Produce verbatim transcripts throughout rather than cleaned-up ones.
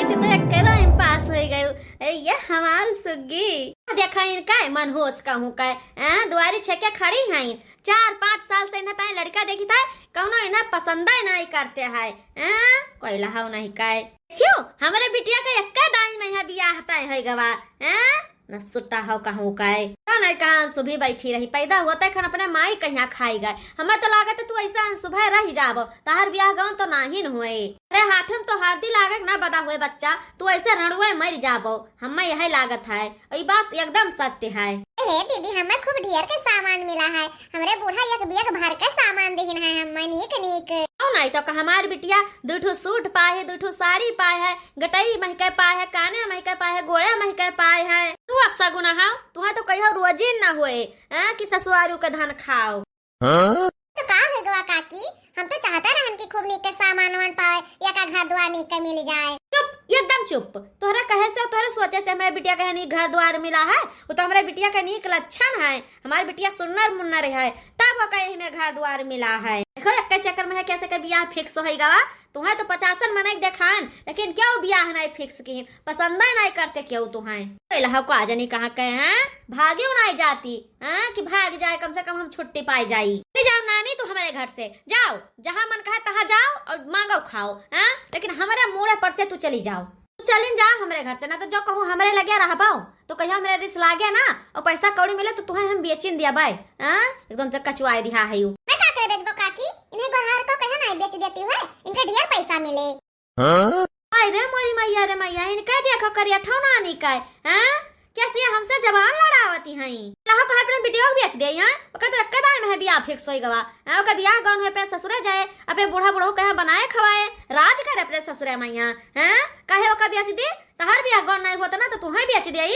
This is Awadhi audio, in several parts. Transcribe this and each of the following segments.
तू तो एक्के दाईं पास होइ गयू। अरे ये हमार सुग्गी। देखा इनका है मनहूस कहूँ का है। हाँ, दुआरी छेके खड़ी हैं। चार पाँच साल से इन्हें ताईं लड़का देखी था, कौनो इन्हें पसंद ही नहीं करते है। हाँ, कोई लहाव नहीं का है। क्यों? हमरे बिटिया का एक्के दाईं मइहाँ बियाह तय होइ गवा। हाँ? न सुट्टा हो कहूँ का है। तो नहीं कहाँ सुभी बैठी रही, पैदा होते खन अपने माई कहिया खाई गए। हमें तो लागत है तू ऐसा सुबह रह जाबो, तहार बियाह गवन तो नाहीं न हुए। अरे हाथ में तो हरदी लागे ना बदा हुए बच्चा, तू ऐसे रड़ुए मर जाबो, हमें यही लागत है। और ये बात एकदम सत्य है। हे दीदी, हमें खूब ढेर के सामान मिला है, हमरे बूढ़ा एक बैग भर के सामान दिहिन है हमें नीक नीक। और नहीं तो का हमार बिटिया दुइ ठो सूट पाए है, दुइ ठो साड़ी पाए है, गटई महिके पाए है, काने महिके पाए है, गोड़े महिके पाए है। तू अपसगुन हौ, तुहें तो कहियो रोजी न होए, हैं, कि ससुरारू के धन खाओ। हाँ? तो का होइ गवा काकी, हम तो चाहते रहन कि खूब नीक के सामान वामान पावे, या का घर द्वार नीक के मिल जाए। चुप, एकदम चुप। तोहरा कहे से, तोहरा सोचे से हमरे बिटिया के नीक घर द्वार मिला है, वो तो हमरे बिटिया के नीक लक्षण है। हमार बिटिया सुन्नर मुन्नर है, तब वो कहे हमें घर द्वार मिला है। देखो, एक चक्कर में है कैसे के बियाह fix होइ गवा। तुहें तो पचासन मनई देखान, लेकिन क्यों बियाह नहीं fix किहिन, पसंद ही नहीं करते क्यों तुहें। पहिला हो का जनी कहाँ के हैं, भाग्यो नहीं जाती, हाँ, कि भाग जाए, कम से कम हम छुट्टी पाए जाई। चली जाओ नानी, तू हमरे घर से जाओ, जहाँ मन कहे तहाँ जाओ और मांगो खाओ, हाँ, लेकिन हमरे मूड़े पर से तू चली जाओ, तू चलिन जाओ हमरे घर से, ना तो जो कहूँ हमरे लगे रहबो, तो कहियो हमरे रिस लागे ना, और पैसा कौड़ी मिले तो तुहें हम बेचिन दिया बाय, हाँ, एकदम से कचुआए दिहा है यू। मैं का करे बेचबो काकी, इन्हें गोहार को कहे नहीं बेच देती है, इनके ढेर पैसा मिले। हाँ? हाय रे मोरी मैया रे मैया, इनका देखो करिया ठौना नहीं का है, हाँ? कैसे हमसे जबान लड़ावती हैं? लहो कहे अपने बिटिया के बेच दे, हाँ? ओकर तो एक्के दाईं में है बियाह fix होइ गवा, हाँ? ओकर बियाह गौन होए पे ससुरे जाए, अपने बूढ़ा बूढ़ो कहे बनाए खवाए, राज करे अपने ससुरे मैया, हाँ? काहे ओकर बेच दे? तहार बियाह गौन नहीं होता ना तो तुहें बेच दे।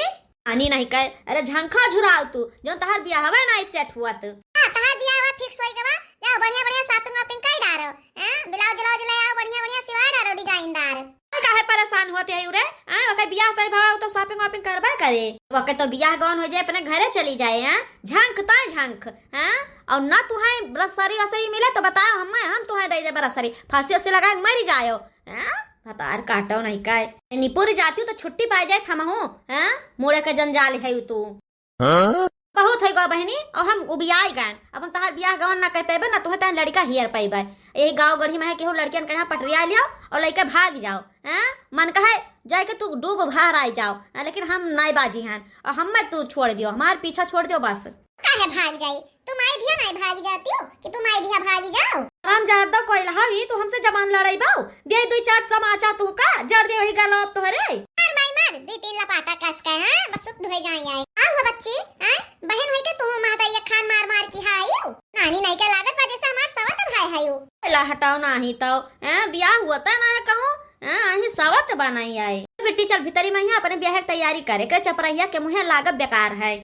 आनी नहीं कहे, अरे झंखा झुराव तू, जौन तहार बियाहवे नहीं set हुआ तू। हाँ, तहार बियाहवा fix होइ गवा, जाओ बढ़िया बढ़िया shopping वॉपिंग कर डारो, हैं? Blouse व्लाउज ले आओ, बढ़िया बढ़िया सिवा डारो डिजाइनदार। अरे काहे परेशान होते है रे? हैं? ओके बियाह तय भवा, तो shopping वॉपिंग करबे करे। ओके तो बियाह गौन हो जाए, अपने घरे चली जाए, हैं? झंख ताय झंख, हैं? और ना तुहें ब्रसरी वसरी मिले तो बताओ, हम, हम तुहें दे दे ब्रसरी, फांसी वसी लगा के मरी जाओ, हैं? भतार काटो नहीं का है। निपुर जाती हूँ तो छुट्टी पाए जाए थमहू, हैं? मुड़े के जंजाल है तू। हाँ? बहुत है गो बहनी, और हम उबियाई गए। अब हम तहार बियाह गवन ना कर पेबे, ना तुहें तहार लड़का हियर पेबे। यही गाँव गढ़ी में है, केहू लड़कियन के यहाँ पटरिया लियो और लइके भाग जाओ, हैं? मन कहे जाए के तू डूब बाहर आई जाओ, हैं? लेकिन हम नाई बाजी हन, और हम मत तू छोड़ दियो, हमार पीछा छोड़ दियो बस। काहे भाग जाई? तू माई धिया नाई भाग जाती हो कि तू माई धिया भाग जाओ? राम जहर दो कोई लहावी, तू हमसे जबान लड़ाई बाऊ, दे दुई चार तमाचा तू का, जड़ दे वही गलो अब तोहरे। मार माई मार, दुई तीन लपाटा कस के, हाँ, बस सुत धोए जाई आए। आ हुआ बच्ची, हैं? बहन होई के तू महतारी खान मार मार की हाई हो। नानी नहीं के लागत बा जैसे हमार सवत भाई है हो। ला हटाओ नाही तो, हैं? बियाह हुआ ता ना है कहूँ, हैं? अहीं सवत बनाई आए। बेटी चल भीतरी में ही अपने बियाह की तैयारी करे, के चपरहिया के मुँहे लागत बेकार है।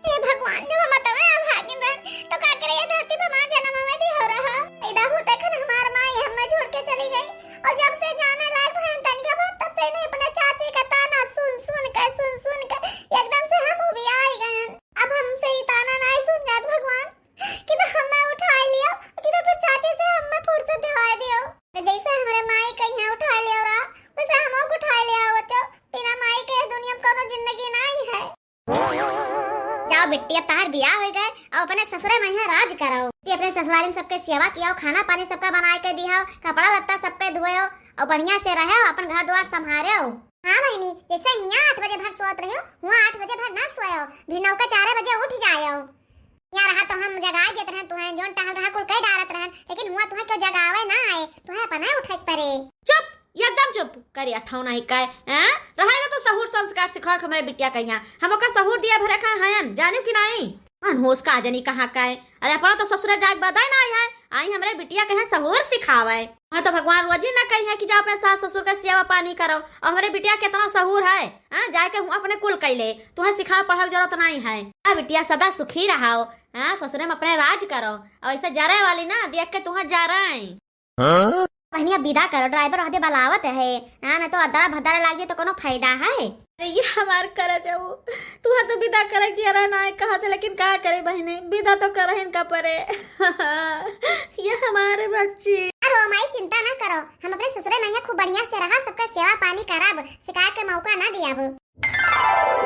हे भगवान, जब हम अतवे अभागिन रहन, तो का करे ये धरती पे माँ जन्म हमें दी हो रहा। पैदा होते खन हमार माँ ये हमें छोड़ के चली गई, और जब से जाने लायक भयन तनिका बहुत, तब से इन्हें अपने चाची का ताना सुन सुन के, सुन सुन के एकदम से हम उबियाई गए। अब हमसे ही ताना नहीं सुन जात भगवान, कि तो हमें उठा लियो, कि तो फिर चाची से हमें फुर्सत दिवा दियो। जैसे हमारे माई का यहाँ उठा लियो रहा, वैसे हमको उठा लिया होते। बिना माई के दुनिया में कोनो जिंदगी नहीं है। जाओ बिट्टी, अब तहार बियाह हो गए, अब अपने ससुरे में यहाँ राज करो। तू अपने ससुराल में सबके सेवा किया हो, खाना पानी सबका बनाए के दिया हो, कपड़ा लत्ता सबके धोए हो, और बढ़िया से रहे हो, अपन घर द्वार संभारे हो। हाँ बहनी, जैसे यहाँ आठ बजे भर सोत रहे हो, वहाँ आठ बजे भर ना सोए हो, भी नौ के चार बजे उठ जाए हो। यहाँ रहा तो हम जगाए देत रहन तुहें, जौन टहल रहा कुल कह डारत रहन, लेकिन हुआ तुहें क्यों जगावे ना आए, तुहें अपने उठे के परे। चुप, एकदम चुप। करी अठौना ही काय, हैं? रहे ना तो सहूर संस्कार सिखाओ हमरे बिटिया कहिया। हम ओका सहूर दिया भरे खाए हयन, जानियो कि नाई? अनहोश का जनी कहाँ काय। अरे अपना तो ससुरे जाए के बदाई ना आई है, आई हमरे बिटिया कहे सहूर सिखावे। हाँ तो भगवान रोजी ना कही है कि जाओ अपने सास ससुर के सेवा पानी करो, और हमरे बिटिया कितना सहूर है, हाँ? जाए के हुआ अपने कुल कैले, तुहें सिखावे पढ़ावे के जरूरत नहीं है। हाँ बिटिया सदा सुखी रहो, हाँ ससुरे में अपने राज करो, और ऐसे जरे वाली ना देख के तुहें जरे। हाँ? ये विदा करो, ड्राइवर वहदे बलावत है। हाँ, ना तो अदरा भदरा लाग जाए तो कोनो फायदा है? अरे ये हमार करजऊ, तुहा तो विदा करे के जियरा नाहीं कहत है, लेकिन का करे बहिने, विदा तो करहिन का परे। ये हमारे बच्ची। अरे माई, चिंता ना करो, हम अपने ससुरे में खूब बढ़िया से रहब, सबके सेवा पानी करब, शिकायत के मौका ना दियब।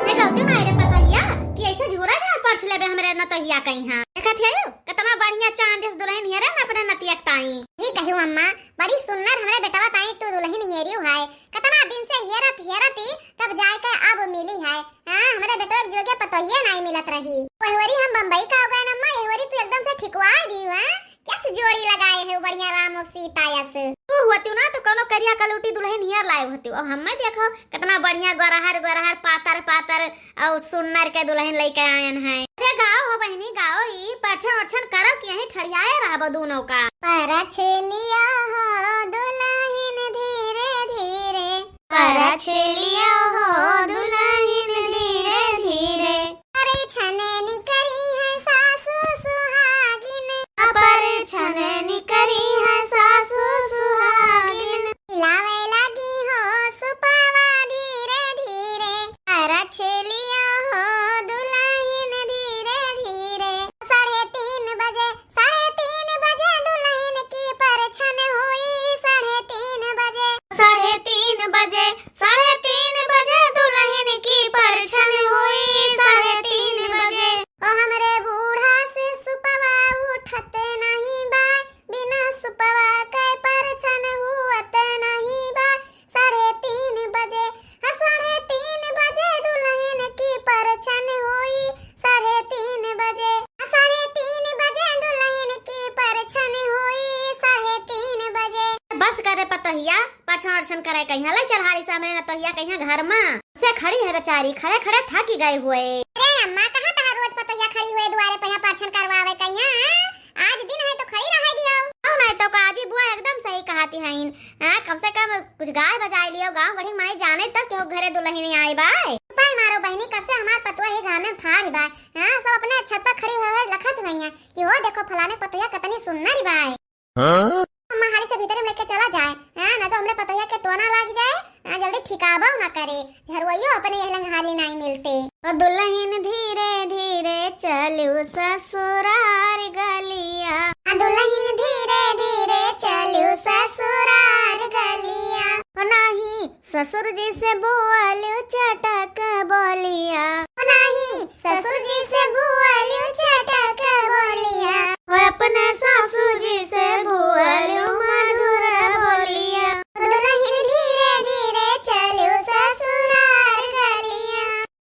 ए गलती ना रे पतोहिया कि ऐसे झूरा झार परछ लेबे हमरे नतोहिया कइहाँ। देखत है कितना बढ़िया चांद जस दुल्हन हेरे न अपने नतिया के ताई। ही कहियो अम्मा, बड़ी सुन्नर हमरे बेटवा ताई तू दुल्हन हेरियो है। कितना दिन से हेरत हेरत ही तब जाए के अब मिली है। हाँ, हमरे बेटवा के जोगे पतोहिया नाहीं मिलत रही। वही वरी हम बम्बई का हो गए अम्मा, यही वरी तू एकदम से ठिकवा दी, हाँ? कस जोड़ी लगाए है बढ़िया राम और सीता यस। तू होतियो ना तो कोनो करिया कलूटी दुल्हन हेर लाए होतियो। अब हमें देखो कितना बढ़िया गोरहर गोरहर पातर पातर और सुन्नर के दुल्हन लेके आयन है। अरे गाओ हो बहिनी, गाओ, ई परछन ओरछन करो कि यहीं ठड़ियाए रहबो दूनों का। परछ लिया हो दुल्हन धीरे धीरे, परछ लिया हो दुल्हन धीरे धीरे। अरे छने निकरी है सासू सुहागिन, अपर छने निकरी है सासू सुहागिन। हिलावे लागी हो सुपवा धीरे धीरे, परछ लिया हो दुल्हन धीरे धीरे। साढ़े तीन बजे, साढ़े तीन बजे दुल्हन की परछन हुई, साढ़े तीन बजे। साढ़े तीन बजे, साढ़े तीन बजे दुल्हन की परछन हुई, साढ़े तीन बजे। ओ हमरे बूढ़ा से सुपवा उठत नहीं बा, बिना सुपवा के परछन हुअत नहीं बा। साढ़े तीन बजे, हाँ, साढ़े तीन बजे दुल्हन की परछन होई, साढ़े तीन बजे, हाँ, साढ़े तीन बजे दुल्हन की परछन होई, साढ़े तीन बजे। बस करे पतोहिया, परछन ओरछन करे कइहाँ, ले चल हाली से हमरे नतोहिया कइहाँ घर मा। से खड़ी है बेचारी, खड़े खड़े थकी गए हुए। अरे अम्मा, कहाँ तहार रोज पतोहिया खड़ी हुए दुआरे पे यहाँ परछन करवावे कइहाँ, हाँ? आज दिन है तो खड़ी रहे दियो। और नहीं तो का, आजी बुआ एकदम सही कहती हईन। हाँ, कम से कम कुछ गाय बजाए लियो, गाँव गढ़ी माई जाने तो केहू घरे दुल्हन आई बाय। पाई मारो बहिनी, कब से हमार पतुआ ही घामे में ठाड़ ही बाय। हाँ, सब अपने छत पर खड़ी हुए हुए लखत हुई हैं कि वो देखो फलाने पतोहिया कितनी सुन्नर बाय। हाँ? अम्मा हाली से भीतर में लेके चला जाए, हाँ, ना तो हमरे पतोहिया के टोना लाग जाए, हाँ, जल्दी ठिकाबो ना करे, झरुआइयो अपने यह लंग हाली नाई मिलते। ओ दुल्हन धीरे धीरे चलू ससुरार गलिया। आ दुल्हन धीरे धीरे चलू ससुरार गलिया। ओ नाही ससुर जी से बोलू चटक बोलिया। ओ नाही ससुर जी से बोलू चटक बोलिया। ओ अपने सासू जी से बोलू मधुर बोलिया। दुल्हन धीरे धीरे चलू ससुरार गलिया।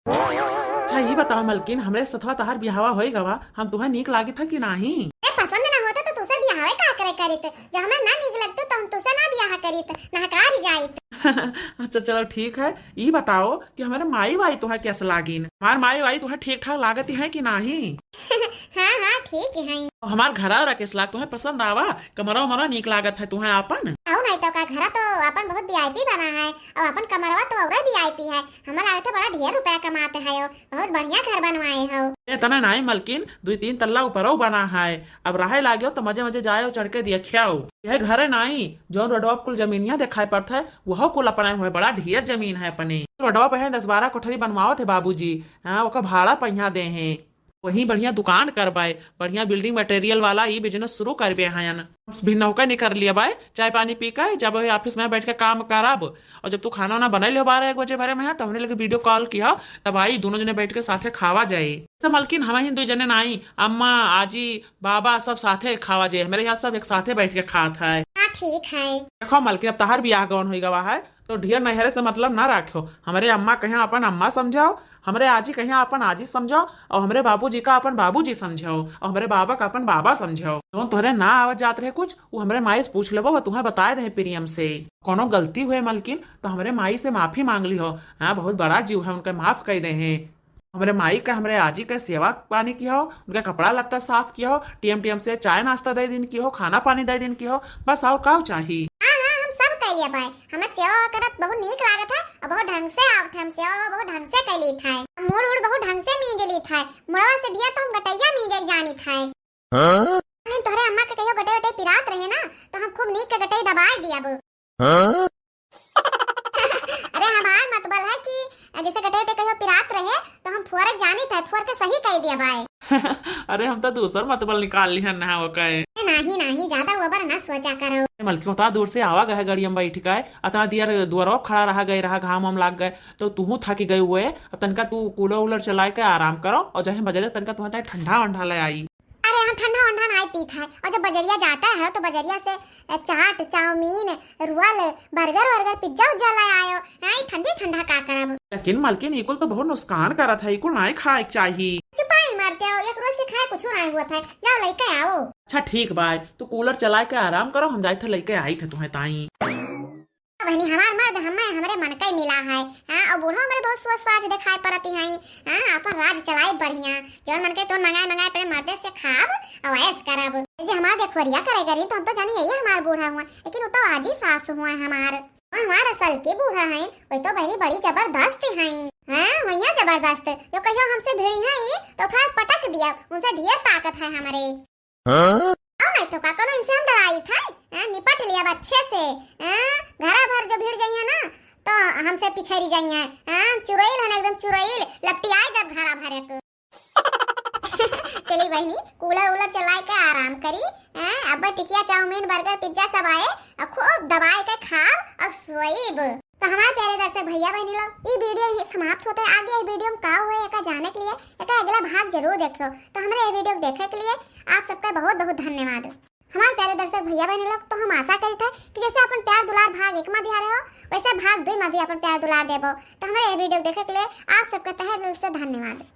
अच्छा, ई बताओ मलकिन, हमरे सथवा तहार बियाहवा होई गवा, हम तुहे नीक लागित है कि नाही? ए, पसंद ना होता तो तुसे बियाहवे का करे करित? जो हमें ना नीक लगतो तो हम तुसे ना बियाह करित, नहकार जाइत। अच्छा, चलो ठीक है, ई बताओ कि हमारे माई वाई तुहे कैसे लागिन? हमार माई वाई तुहे ठीक ठाक लागत है कि नाही? हाँ, हाँ, ठीक है। हमार घरा रहा कैसे लाग, तुहे पसंद आवा? कमरा उमरा नीक लागत है तुहे आपन? आओ नहीं तो का, घरा तो आपन बहुत वीआईपी बना है, और आपन कमरवा तो और वीआईपी है। हमें लागत है बड़ा ढेर रुपया कमाते है, बहुत बढ़िया घर बनवाए हो। इतना नाई मलकिन, दुई तीन तल्ला ऊपरो बना है। अब रहे लाग्यो तो मजे मजे जायो चढ़ के देखियो। यह घरे नाई, जौन रोडवा पे कुल जमीनिया दिखाई पड़त है, वह कुल अपने हुए, बड़ा ढेर जमीन है अपने। रोडवा पे है दस बारह कोठरी बनवावत है बाबूजी, हाँ, ओकर भाड़ा पहिया दे हैं। वहीं बढ़िया दुकान करबाए, बढ़िया building material वाला ई business शुरू करबे हयन। भी नौका निकर लिया बाय, चाय पानी पी के जब वही office में बैठ के काम करब, और जब तू खाना वाना बनाई ले बारह एक बजे भरे में है, तब हमने लगे video call किया, तब आई दोनों जने बैठ के साथे खावा जाए। तो मलकिन हम ही दो जने नाई, अम्मा, आजी, बाबा सब साथे खावा जाए। हमारे यहाँ सब एक साथे बैठ के खात है। हाँ, ठीक है। देखो मलकिन, अब तहार बियाह गौन होई गवा है, तो ढेर नैहरे से मतलब ना राखो। हमरे अम्मा कहिया अपन अम्मा समझाओ, हमरे आजी कहिया अपन आजी समझाओ, और हमरे बाबूजी का अपन बाबूजी समझाओ, और हमरे बाबा का अपन बाबा समझाओ। जौन तोहरे ना आवत जात रहे कुछ, वो हमरे माई से पूछ लेबो, वो तुहें बताए दे प्रेम से। कोनो गलती हुए मलकिन, तो हमरे माई से माफी मांग लिहो। हाँ, बहुत बड़ा जीव है, उनके माफ कर दे हैं। हमरे माई का, हमरे आजी का सेवा पानी किहो, उनका कपड़ा लत्ता साफ किहो, टेम टेम से चाय नाश्ता दे दिन किहो, खाना पानी दे दिन किहो, बस और का चाही? हाँ, हाँ, हम सब कह लिया भाई। हमें सेवा करत बहुत नीक लागत है और बहुत ढंग से आवत है, हम सेवा बहुत ढंग से कर लीत है, मूड़ उड़ बहुत ढंग से मीज लीत है, मुड़वा से ढेर तो हम गटैया मीजे जानित है। हाँ? तोहरे अम्मा के कहियो गटई वटई पिरात रहे ना, तो हम खूब नीक के गटई दबाए दियब। हाँ? अरे, हमार मतबल है कि जैसे गटई वटई कहियो पिरात रहे, तो हम फोरक जानी थे, फोर के सही कई दिया बाय। अरे, हम तो दूसर मतबल निकाल लिहन ना हो कहे। अरे, नाही, नाही, ज्यादा ओवर ना सोचा करो। ए, मलकिन, उतना दूर से आवा गए गाड़ी में बैठ के, अतना दियर दुआरवा खड़ा रहा गए, रहा घाम वाम लाग गए, तो तूहू थक गए हुए। अब तनका तू कूलर वूलर चलाए के आराम करो, और जहे बजरे तनका तुहता ठंडा वंडा ले आई। अरे, हम ठंडा वंडा नाई पीत है, और जब बजरिया जाता है तो बजरिया से, अ, चाट, चाउमीन, रोल, बर्गर वर्गर, पिज्जा उज्जा ले आयो। हैं, ठंडी ठंडा का करब? लेकिन मलकिन, ई कुल तो बहुत नुकसान करत है, ई कुल नाई खाए के चाही। चुपाई मारते हो, एक रोज के खाए कुछ नाई हुआ था, जाओ लेके आओ। अच्छा ठीक बाय, तू कूलर चलाए के आराम करो, हम जाए थे लेके आई थे तुम्हें ताई। बहनी, हमार मर्द हमें हमरे मन का ही मिला है। हाँ, और बूढ़ा हमरे बहुत सोच साच दिखाई पड़ती हैं। हाँ, अपन राज चलाए बढ़िया, जौन मन के तोन मंगाए मंगाए अपने मर्दे से खाब और ऐश करब। जे हमार देखोरिया करे करी तो हम तो जानी यही हमार बूढ़ा हुआ, लेकिन वो तो आजी सास हुआ हमार। वो हमार असल के बूढ़ा हैं, वो तो बहनी बड़ी जबरदस्त हैं। हाँ, वहिया जबरदस्त, जो कहियो हमसे भिड़ी हैं तो उठा पटक दिया, उनसे ढेर ताकत है हमरे। हाँ? और नहीं तो का, कोनो इनसे हम डराई था? हाँ, निपट लिया अच्छे से। हाँ, घरा भर जो भिड़ जाइए ना, तो हमसे पिछड़ी जाइए। हाँ, चुरैल है ना, एकदम चुरैल, लपटियाए जब घरा भर एक। चली बहनी, कूलर वूलर चलाए के आराम करी। हाँ, अब टिकिया, चाउमीन, बर्गर, पिज्जा सब आए, और खूब दबाए के खाब और सोईब। तो हमारे प्यारे दर्शक भैया बहनी लोग, ई वीडियो यहीं समाप्त होता है। आगे ई वीडियो में का हुए, एका जाने के लिए, एका अगला भाग जरूर देखियो। तो हमारे ये वीडियो को देखे के लिए आप सबका बहुत बहुत धन्यवाद। हमारे प्यारे दर्शक भैया बहनी लोग, तो हम आशा करी थे कि जैसे अपन प्यार दुलार भाग एक में दिया रहे हो, वैसे भाग दुई में भी अपन प्यार दुलार देबो। तो हमारे ये वीडियो देखे के लिए आप सबका तहे दिल से धन्यवाद।